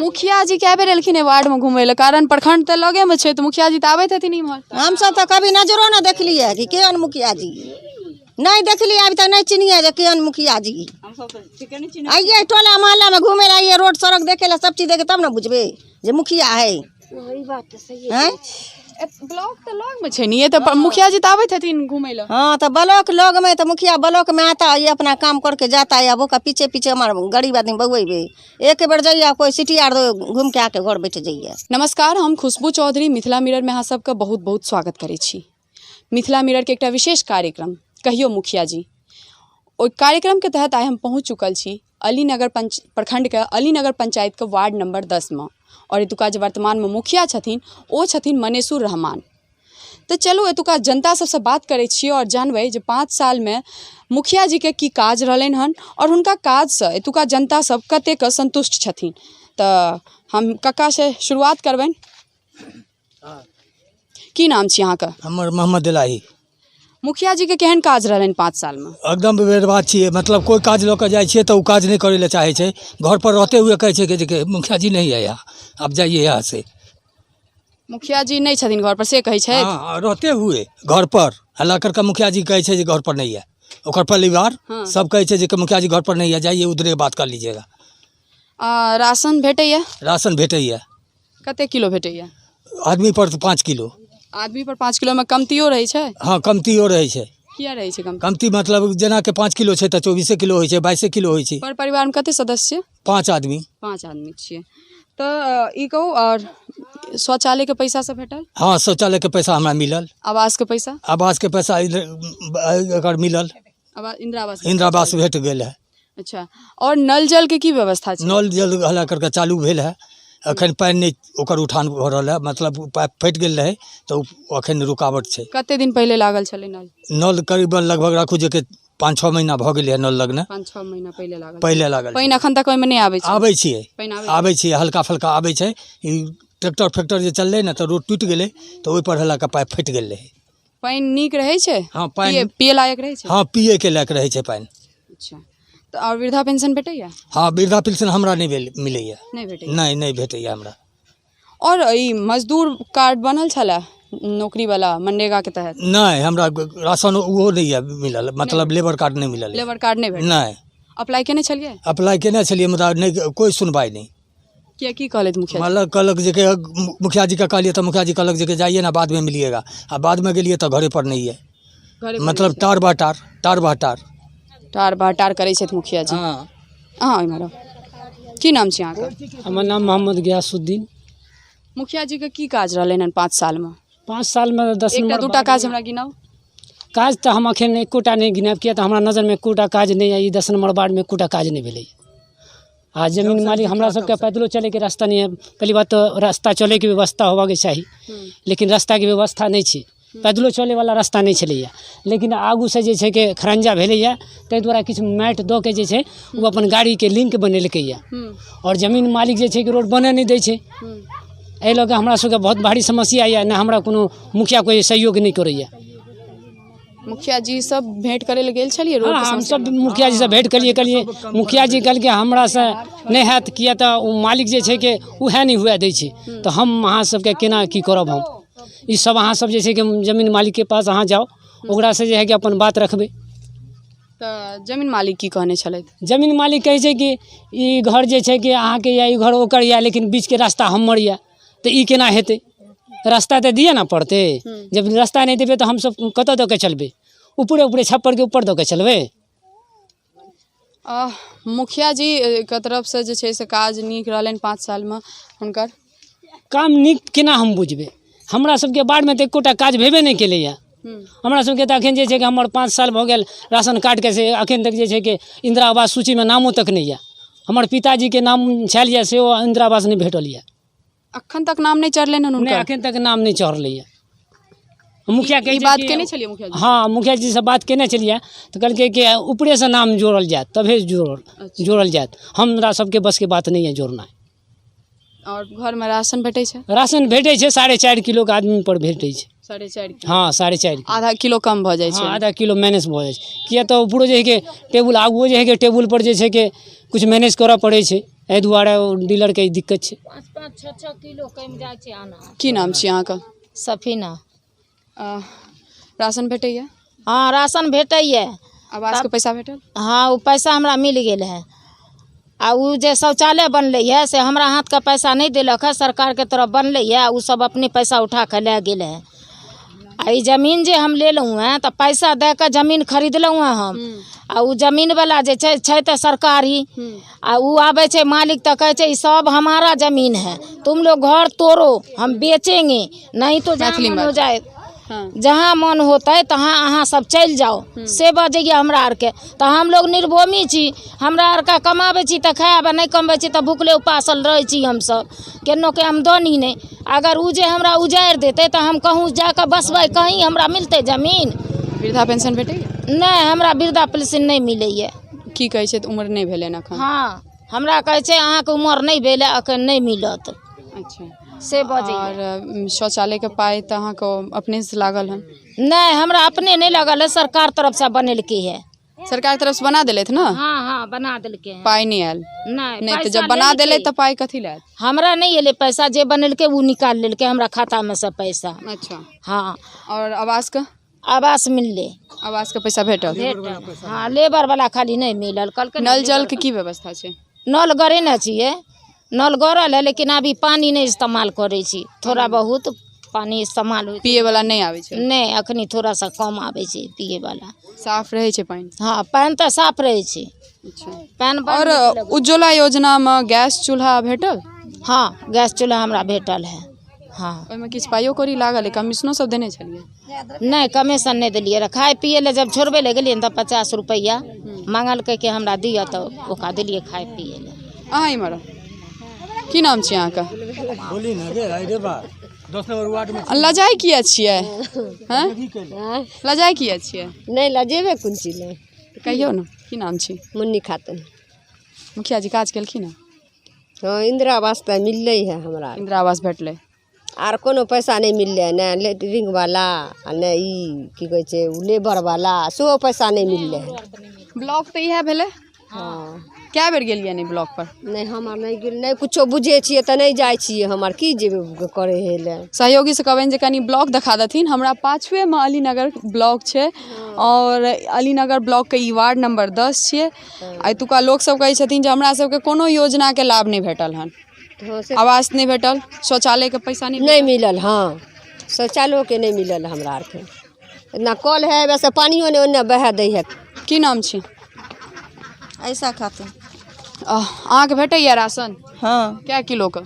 मुखिया जी कए बेर एलखिन एहि वार्डमे घुमय लए? कारण प्रखंड तऽ लगेमे छै, तऽ मुखिया जी तऽ आबैत हेथिन इम्हर। हमसब तऽ कभी नजरो नहि देखलियै कि केहन मुखिया जी, नहि देखलियै, अभी तक नहि चिन्हियै जे केहन मुखिया जी। आइये टोला मोहल्लामे घुमै लए, आइये रोड सड़क देखै लए, सब चीज देखे तब ने बुझबै जे मुखिया है। आँय? ब्लॉक तऽ लगमे छै ने, ये तऽ मुखिया जी तऽ आबैत हेथिन घुमै लए। हाँ, तो ब्लॉक लग में तो मुखिया ब्लॉक में आता है, ये अपना काम करके जाता है। अब ओका पीछे पीछे हमार गरीब आदमी बउएबे, एक बेर जाइए कोई सिटी आर घूम के आके घर बैठ जाइए। नमस्कार, हम खुशबू चौधरी मिथिला मिरर में अहाँ सबके बहुत बहुत स्वागत करै छी। मिथिला मिरर के एकटा विशेष कार्यक्रम कहियो मुखिया जी, ओहि कार्यक्रम के तहत आइ हम पहुँच चुकल छी अलीनगर पंच प्रखंडके अलीनगर पंचायतके वार्ड नंबर 10 मे। आओर एतुका जे वर्तमानमे मुखिया छथिन ओ छथिन मनेसुर रहमान। तऽ चलू एतुका जनता सबसँ बात करै छी आओर जानबै जे 5 सालमे मुखिया जीके की काज रहलनि हन आओर हुनका काजसँ एतुका जनता सब कतेक सन्तुष्ट छथिन। तऽ हम कक्कासँ शुरुआत करबनि। की नाम छी अहाँके? हमर मोहम्मद इलाही। मुखिया जी के केहन काज रहलनि 5 सालमे? एकदम बर्बाद छियै, मतलब कोइ काज लऽ कऽ जाइ छियै तऽ ओ काज नहि करै लए चाहै छै। घर पर रहते हुए कहै छै कि जे मुखिया जी नहीं है यहाँ, आप जाइए यहाँ से। मुखिया जी नहि छथिन घर पर से कहै छै? हाँ, रहते हुए घर पर हल्ला करके मुखिया जी कहै छै जे घर पर नहीं है। ओकर परिवार सब कहै छै जे मुखिया जी घर पर नहीं है, जाइए उधरे बात कर लीजिएगा। राशन भेटैया? राशन भेटैया। कते किलो भेटैया? आदमी पर तऽ 5 किलो। आदमी पर 5 किलोमे कमतियो रहै छै? हँ, कमतियो रहै छै। किया रहै छै कमती? कमती मतलब जेनाकि 5 किलो छै तऽ 24 किलो होइ छै, 22 किलो होइ छै। पर परिवारमे कते सदस्य छियै? 5 आदमी। 5 आदमी छियै। तऽ ई कहू, आओर शौचालयके पैसा सब भेटल? हँ, शौचालयके पैसा हमरा मिलल। आवासके पैसा? आवासके पैसा एकर मिलल। इन्दिरा आवास? इन्दिरा आवास भेट गेल है। अच्छा, आओर नल जलके की व्यवस्था छै? नल जल हला करके चालू भेल है, एखन पानि नहि ओकर उठान भऽ रहल है, मतलब पाइप फटि गेल रहै तऽ ओ एखन रुकावट छै। कते दिन पहिले लागल छलै नल? नल करीबन लगभग राखू जे कि 5-6 महीना भऽ गेलै नल लगने। 5-6 महीना पहिले लागल। पहिले लागल। पानि एखन तक ओहिमे नहि आबै छै? आबै छियै, आबै छियै, हल्का फल्का आबै छै। ई ट्रैक्टर फैक्टर जे चललै ने तऽ रोड टूटि गेलै, तऽ ओहिपर हल्का कऽ पाइप फटि गेल रहै। पानि नीक रहै छै? हँ, पानि पिए लायक रहै छै? हँ, पिएके लायक रहै छै पानि। अच्छा, तऽ आओर वृद्धा पेंशन भेटैया? हँ, वृद्धा पेंशन हमरा नहि मिलैया। नहि भेटैया? नहि, नहि भेटैया हमरा। आओर ई मजदूर कार्ड बनल छलै नौकरी वाला मनरेगा के तहत? नहि, हमरा राशन ओहो नहि यऽ मिलल, मतलब लेबर कार्ड नहि मिलल। लेबर कार्ड नहि भेटल? नहि। अप्लाई केने छलियै? अप्लाई केने छलियै, मुदा नहि कोइ सुनवाइ नहि। किया, की कहलथि मुखिया? मतलब कहलक जे कि मुखिया जी के कहलियै तऽ मुखिया जी कहलक जे कि जाइए ना, बाद में मिलिएगा। आ बाद में गेलियै तऽ घरे पर नहीं है, मतलब टार बहटार, टार बहटार, टार बहटार करै छथि मुखिया जी। हँ। अहाँ ओहिमे रहू। की नाम छी अहाँके? हमर नाम मोहम्मद गयासुद्दीन। मुखिया जी के की काज रहलनि हन 5 सालमे? 5 सालमे 10 एकटा नंबर दूटा काज हमरा गिनाउ। काज तऽ हम अखन एकोटा नहि गिनायब, किया तऽ हमरा नजरमे एकोटा काज नहि यऽ। ई 10 नंबर वार्डमे एकोटा काज नहि भेलैए। आ जमीन मालिक हमरा सबके पैदलो चलैके रास्ता नहि है। पहली बात तऽ रास्ता चलैके व्यवस्था होबाके चाही, लेकिन रास्ताके व्यवस्था नहि छै। पैदलो चलैवला रास्ता नहि छलैए, लेकिन आगूसँ जे छै कि खरंजा भेलैए, ताहि दुआरे किछु माटि दऽ के जे छै ओ अपन गाड़ीके लिंक बनेलकैए। आओर जमीन मालिक जे छै कि रोड बनऽ नहि दै छै। एहि लऽ कऽ हमरा सबके बहुत भारी समस्या यऽ। नहि हमरा कोनो मुखिया कोइ सहयोग नहि करैए। मुखिया जी सब भेंट करै लए गेल छलियै रोड हँ, के हम समस्या सब मुखिया जी से भेंट कलियै, कहलियै मुखिया जी कहलकै हमरासँ नहि हैत, किया तऽ ओ मालिक जे छै कि उएह नहि हुए दै छै, तऽ हम अहाँ सबके केना की करब। हम ई सब अहाँ सब जे छै कि जमीन मालिकके पास अहाँ जाउ, ओकरासँ जे है कि अपन बात रखबै। तऽ जमीन मालिक की कहने छलथि? जमीन मालिक कहै छै कि ई घर जे छै कि अहाँके यऽ, ई घर ओकर यऽ, लेकिन बीचके रास्ता हमर यऽ, तऽ ई केना हेतै? रास्ता तऽ दिअ ने पड़तै। जब रास्ता नहि देबै तऽ हमसब कतऽ दऽ कऽ चलबै? ऊपरे ऊपरे छप्परके ऊपर दऽ कऽ चलबै? मुखिया जी के तरफसँ जे छै से काज नीक रहलनि 5 सालमे हुनकर? काम नीक केना हम बुझबै? हमरा सबके वार्डमे तऽ एकोटा काज भेबे नहि केलैए। हमरा सबके तऽ अखन जे छै कि हमर 5 साल भऽ गेल राशन कार्डके, से अखन तक जे छै कि इन्दिरा आवास सूचीमे नामो तक नहि यऽ। हमर पिताजीके नाम छल यऽ, सेहो इन्दिरा आवास नहि भेटल यऽ। अखन तक नाम नहि चढ़लनि हन नहि, हुनकर? अखन तक नाम नहि चढ़लैए। मुखिया कहै ई छै बात कि केने छलियै मुखिया जी? हँ, मुखिया जीसँ बात केने छलियै तऽ कहलकै कि ऊपरेसँ नाम जोड़ल जायत तबे जोड़ल जायत, हमरा सबके बसके बात नहि यऽ जोड़नाइ। आओर घरमे राशन भेटै छै? राशन भेटै छै, 4.5 किलोके आदमी पर भेटै छै। 4.5 किलो? हँ, 4.5 किलो। आधा किलो कम भऽ जाइ छै। हँ, आधा किलो मैनेज भऽ जाइ छै, किया तऽ ऊपरो जे हइ कि टेबुल आगुओ जे हइ कि टेबुल पर जे छै कि किछु मैनेज करऽ पड़ै छै। एहि दुआरे ओ डीलरके ई दिक्कत छै। 5-5 6-6 किलो कमि जाइ छै अनाज। की नाम छी अहाँके? सफीना। राशन भेटैया? हँ, राशन भेटैए। आवासके पैसा भेटल? हँ, ओ पैसा हमरा मिल गेल है। आ ओ जे शौचालय बनलै है से हमरा हाथके पैसा नहि देलक है, सरकारके तरफ बनलै है, ओ सब अपने पैसा उठा कऽ लए गेल है। आ ई जमीन जे हम लेलहुँ हेँ तऽ पैसा दए कऽ जमीन खरीदलहुँ हेँ हम, आ ओ जमीनवला जे छै छै तऽ सरकारी, आ ओ आबै छै मालिक तऽ कहै छै ई सब हमारा जमीन है, तुम लोग घर तोड़ो हम बेचेंगे, नहीं तो जहाँ मैथिलीमे मन हो बाजू। जाए हँ। जहाँ मन होतै तहाँ अहाँ सब चलि जाउ, से बजैए हमरा आरके। तऽ हमलोग निर्भूमि छी, हमरा आरके कमाबै छी तऽ खायब, आ नहि कमबै छी तऽ भुखले उपासल रहै छी हमसब, केनोके आमदनी नहि। अगर ओ जे हमरा उजाड़ि देतै तऽ हम कहूँ जाकऽ बसबै, कहीं हमरा मिलतै जमीन? वृद्धा पेंशन भेटैया? नहि, हमरा वृद्धा पेंशन नहि मिलैए। की कहै छै, उम्र नहि भेलै एखन? हँ, हमरा कहै छै अहाँके उमर नहि भेल है, एखन नहि मिलत। अच्छा, से बजैए। आओर शौचालयके पाइ तऽ अहाँके अपनेसँ लागल हन? नहि, हमरा अपने नहि लगल है, सरकार तरफसँ बनेलकै है। सरकार तरफसँ बना देलथि ने? हँ हँ, बना देलकै हँ। पाइ नहि आयल? नहि। नहि तऽ पैसा जब बना लेलकै। देलै तऽ पाइ कथी लए आयत? हमरा नहि एलै पैसा, जे बनेलकै ओ निकालि लेलकै हमरा खातामे से पैसा। अच्छा। हँ। आओर आवासके? आवास मिललै। आवासके पैसा भेटल? भेटल, हँ। लेबर वाला खाली नहि मिलल, कहलकै ने। नल जलके की व्यवस्था छै? नल गड़ेने छियै, नल गड़ल है, लेकिन अभी पानी नहि इस्तेमाल करै छी, थोड़ा बहुत पानी इस्तेमाल होइ छै। पिए वाला नहि आबै छै? नहि, अखनी थोड़ा सा कम आबै छै पिए वाला। साफ रहै छै पानि? हँ, पानि तऽ साफ रहै छै। अच्छा। पानि बड़ आओर नीक लगै। उज्ज्वला योजनामे गैस चूल्हा भेटल? हँ, गैस चूल्हा हमरा भेटल है, हँ। ओहिमे किछु पाइयो कौड़ी लागल है? कमीशनो सब देने छलियै? नहि, कमीशन नहि देलियै रहए। खाय पियै लए जब छोड़बै लए गेलियै ने तऽ 50 रुपैआ मांगलकै कि हमरा दिअ, तऽ ओकरा देलियै खाय पियै लए। अहाँ इम्हर आउ। की नाम छी अहाँके? बोली ने गे, अरे बा, 10 नंबर वार्ड में। लजाइ किया छियै? हँ, लजाइ किया छियै? नहि लजेबै कोन चीज लए। कहियौ ने, की नाम छी? मुन्नी खातून। मुखिया जी काज केलखिन हँ? हँ, इंदिरा आवास तऽ मिललै है हमरा। इंदिरा आवास भेटलै? आर कोनो पैसा नहि मिललै, ने लेटरिंग वाला आ ने ई की कहै छै ओ लेबर वाला, सेहो पैसा नहि मिललै है। ब्लॉक तऽ इएह भेलै। हँ। कए बेर गेलियै ने ब्लॉक पर? नहि, हम आर नहि गेल, नहि कुछो बुझै छियै तऽ नहि जाइ छियै, हम आर की जेबै करै हे लए। सहयोगीसँ कहबनि जे कनि ब्लॉक देखा देथिन हमरा। पाछुएमे अलीनगर ब्लॉक छै आओर अलीनगर ब्लॉकके ई वार्ड नंबर 10 छियै। आ एतुका लोकसभ कहै छथिन जे हमरा सबके कोनो योजनाके लाभ नहि भेटल हन। हँ, से आवास नहि भेटल, शौचालयके पैसा नहि नहि मिलल। हँ, शौचालयोके नहि मिलल हमरा आरके। इतना कल है, वैसे पानियो नहि ओन्ने बहा दै है। की नाम छी? ऐसा खातून। अहाँके भेटैया राशन? हाँ। कए किलोके?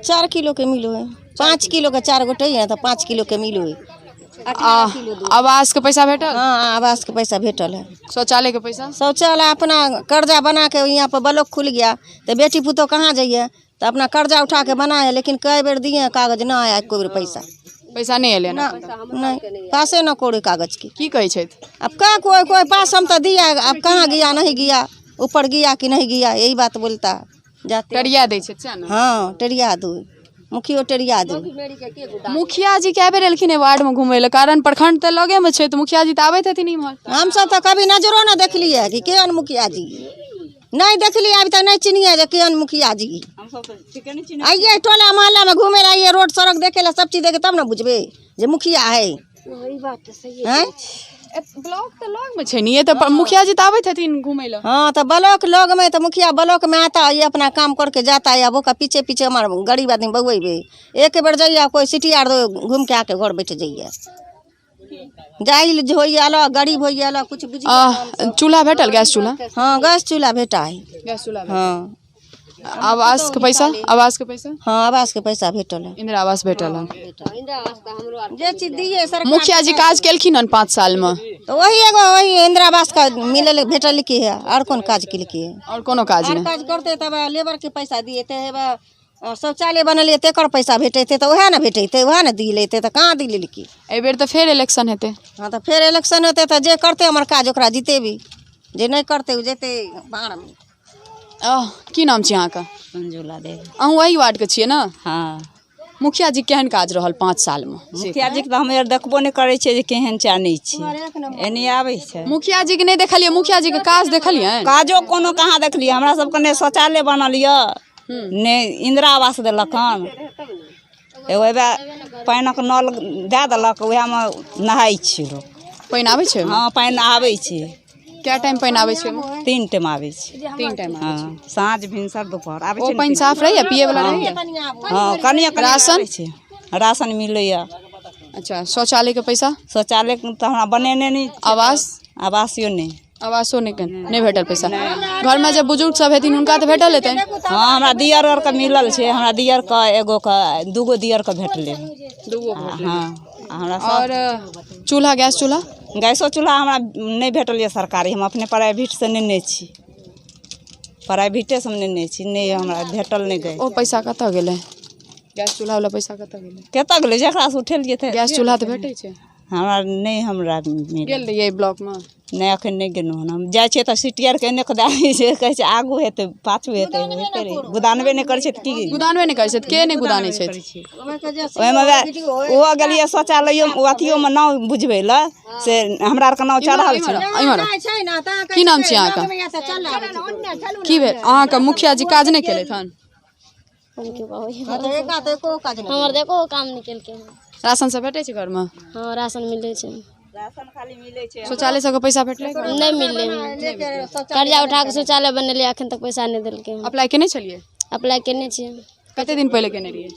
4 किलो के मिलो है, 5 किलो के 4 गोटे है तऽ 5 किलो के मिलो है। आ आवासके पैसा भेटल? हाँ, आवास के पैसा भेटल है। शौचालयके पैसा? शौचालय अपना कर्जा बना के, यहाँ पर ब्लॉक खुल गया तो बेटी पुतोह कहाँ जाइए, तो अपना कर्जा उठा के बनाए, लेकिन कई बेर दिए कागज, ना आया कोई बेर पैसा। पैसा नहि एलै? ना, नहीं, पासे न कोई कागज की। की कहै छथि? अब का कोई कोई पास हम तो दिया, अब कहाँ गया नहीं गया, ऊपर गया कि नहीं गया, यही बात बोलता है जाते। टरिया दै छथि सएह ने? हाँ, टेरिया दू, मुखियो टेरिया दू। मुखिया जी कए बेर एलखिन एहि वार्डमे घुमय लए? कारण प्रखंड तऽ लगेमे छै, तऽ मुखिया जी तऽ आबैत हेथिन इम्हर। हम सब तऽ कभी नजरो न देखलियै कि केहन मुखिया जी, नहि देखलियै, अभी तक नहि चिन्हियै जे केहन मुखिया जी। आइए टोला मोहल्ला में घूमे ला, आइए रोड सड़क देखे ला, सब चीज देखे तब ने बुझबै जे मुखिया है। हैं? ब्लॉक तऽ लगमे छै ने, तऽ मुखिया जी तऽ आबैत हेथिन घुमय लए। हाँ, तो ब्लॉक लग में तो मुखिया ब्लॉक में आता है, ये अपना काम करके जाता है। अब ओका पीछे पीछे हमारे गरीब आदमी बउएबे? एक बेर जाइए, कोई सिटी आर घूम के आके घर बैठ जाइए। जाहिल जे होइए अलग, गरीब होइए अलग, कुछ बुझ। चूल्हा भेटल, गैस चूल्हा? हाँ, गैस चूल्हा भेटा है। गैस चूल्हा। हाँ। आवासके पैसा, आवासके पैसा? हाँ, आवास के पैसा भेटल है। इंदिरा आवास भेटल हन? जे चीज दिए सरकार। मुखिया जी काज केलखिन हन 5 सालमे? तो वही एगो वही इंदिरा आवास का मिलल भेटल की है, और कौन काज केलकै है? आओर कोनो काज और नहि? काज करते तब लेबर के पैसा दिए हे, शौचालय बनलियै तेकर पैसा भेटैते तऽ उएह ने भेटैते, उएह ने दिलेतै, तऽ कहाँ दिलेलकै? एहिबेर तऽ फेर इलेक्शन हेतै। हँ, तऽ फेर इलेक्शन हेतै तऽ जे करतै हमर काज ओकरा जितेबै, जे नहि करतै ओ जेतै बाहरमे। की नाम छी अहाँके? मंजुला देवी। अहूँ वही वार्डके छियै ने? हाँ। मुखिया जी केहन काज रहल 5 सालमे? मुखिया जीके तऽ हमे आर देखबो नहि करै छियै जे केहन छै आ नहि छै, एने आबै छै। मुखिया जी के नहि देखलियै? मुखिया जी के काज देखलियै? काजो कोनो कहाँ देखलियै? हमरा सबके नहि शौचालय बनल यऽ, नहि इन्दिरा आवास देलक हन। एगो एबे पानिक नल दए देलक, उएहमे नहाइ छियै लोक। पानि आबै छै? हँ, पानि आबै छै। कए टाइम पानि आबै छै? 3 टाइम आबै छै। 3 टाइम? हँ, साँझ भिनसर दुपहर आबै ओ छै ने। पानि साफ रहैया, पियै वला रहैया? हँ, कनिए कनिए राशन? आबै छै, राशन मिलैया। अच्छा, शौचालयके पैसा? शौचालय तऽ हमरा बनेने नहि। आवास? आवासियो नहि। आवासो नहि, नहि भेटल पैसा? घरमे जे बुजुर्ग सब हेथिन हुनका तऽ भेटल हेतनि? हँ, हमरा दियर आरके मिलल छै। हमरा दियरके एगोके, दूगो दियरके भेटलै। दूगो? हँ, आ हमरा सब। आओर चूल्हा, गैस चूल्हा? गैसो चूल्हा हमरा नहि भेटल यऽ सरकारी, हम अपने प्राइवेटसँ नेने छी, प्राइवेटेसँ हम नेने छी। नहि, हमरा भेटल नहि गैस। ओ पैसा कतऽ गेलै? गैस चूल्हा वाला पैसा कतऽ गेलै? कतऽ गेलै? जकरासँ उठेलियै तऽ। गैस चूल्हा तऽ भेटै छै। हमरा नहि, हमरा मिलल। गेल रहियै ब्लॉकमे? नहि, एखन नहि गेलहुँ हन। हम जाइ छियै तऽ सिटी आरके एने कऽ दए दै छै, कहै छै आगू हेतै, पाछू हेतै, होइते रहै। गुदानबे नहि करै छै तऽ की? गुदानबे नहि करै छथि? के नहि गुदानै छथि? ओहिमे ओहो गेलियै शौचालयोमे, ओ अथियोमे नाम बुझबै लए, से हमरा आरके नाम चढ़ल छै। इम्हर आउ। की नाम छी अहाँके? की भेल अहाँके? मुखिया जी काज नहि केलथि हन? हमर देखो काम नहि केलकै हन। राशन सब भेटै छै घरमे? हँ, राशन मिलै छै। राशन खाली मिलै छै। शौचालय सबके पैसा भेटलै? नहि मिललै हन। कर्जा उठा कऽ शौचालय बनेलियै, एखन तक पैसा नहि देलकै हन। अप्लाई केने छलियै? अप्लाई केने छियै। कते दिन पहिले केने रहियै?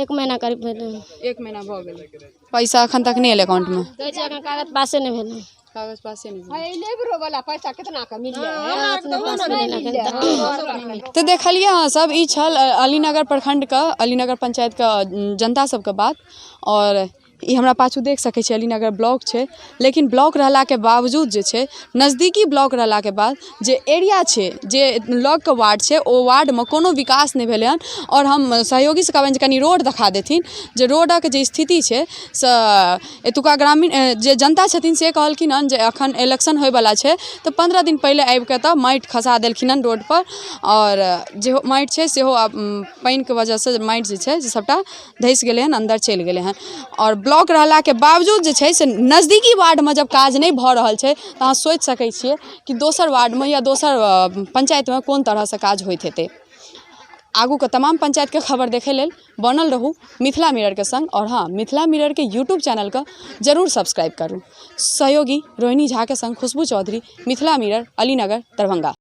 1 महीना करीब भेलै। 1 महीना भऽ गेलै, पैसा एखन तक नहि एलै अकाउंटमे? कहै छै एखन कागज पासे नहि भेलै। कागज पासे नहि भेलै। अपने पास भेलै ने एखन तक। तऽ देखलियै अहाँ सब, ई छल अलीनगर प्रखण्डके अलीनगर पंचायतके जनता सबके बात। आओर ई हमरा पाछू देख सकै छी, अलीनगर ब्लॉक छै, लेकिन ब्लॉक रहलाके बावजूद जे छै, नजदीकी ब्लॉक रहलाके बाद जे एरिया छै, जे लगके वार्ड छै, ओ वार्डमे कोनो विकास नहि भेलै हन। आओर हम सहयोगीसँ कहबनि जे कनि रोड देखा देथिन, जे रोडक जे स्थिति छै से एतुका ग्रामीण जे जनता छथिन से कहलखिन हन जे एखन इलेक्शन होइवला छै तऽ 15 दिन पहिले आबिके तऽ माटि खसा देलखिन हन रोडपर, आओर जे माटि छै सेहो आब पानिके वजहसँ माटि जे छै से सभटा धसि गेलै हन, अन्दर चलि गेलै हन। आओर ब्लॉक रहलाके बावजूद जे छै से नजदीकी वार्डमे जब काज नहि भऽ रहल छै तऽ अहाँ सोचि सकै छियै कि दोसर वार्डमे या दोसर पंचायतमे कोन तरहसँ काज होइत हेतै। आगूके तमाम पंचायतके खबर देखै लेल बनल रहू मिथिला मिररके संग। आओर हँ, मिथिला मिररके यूट्यूब चैनलके जरूर सब्सक्राइब करू। सहयोगी रोहिणी झाके संग खुशबू चौधरी, मिथिला मिरर, अलीनगर, दरभंगा।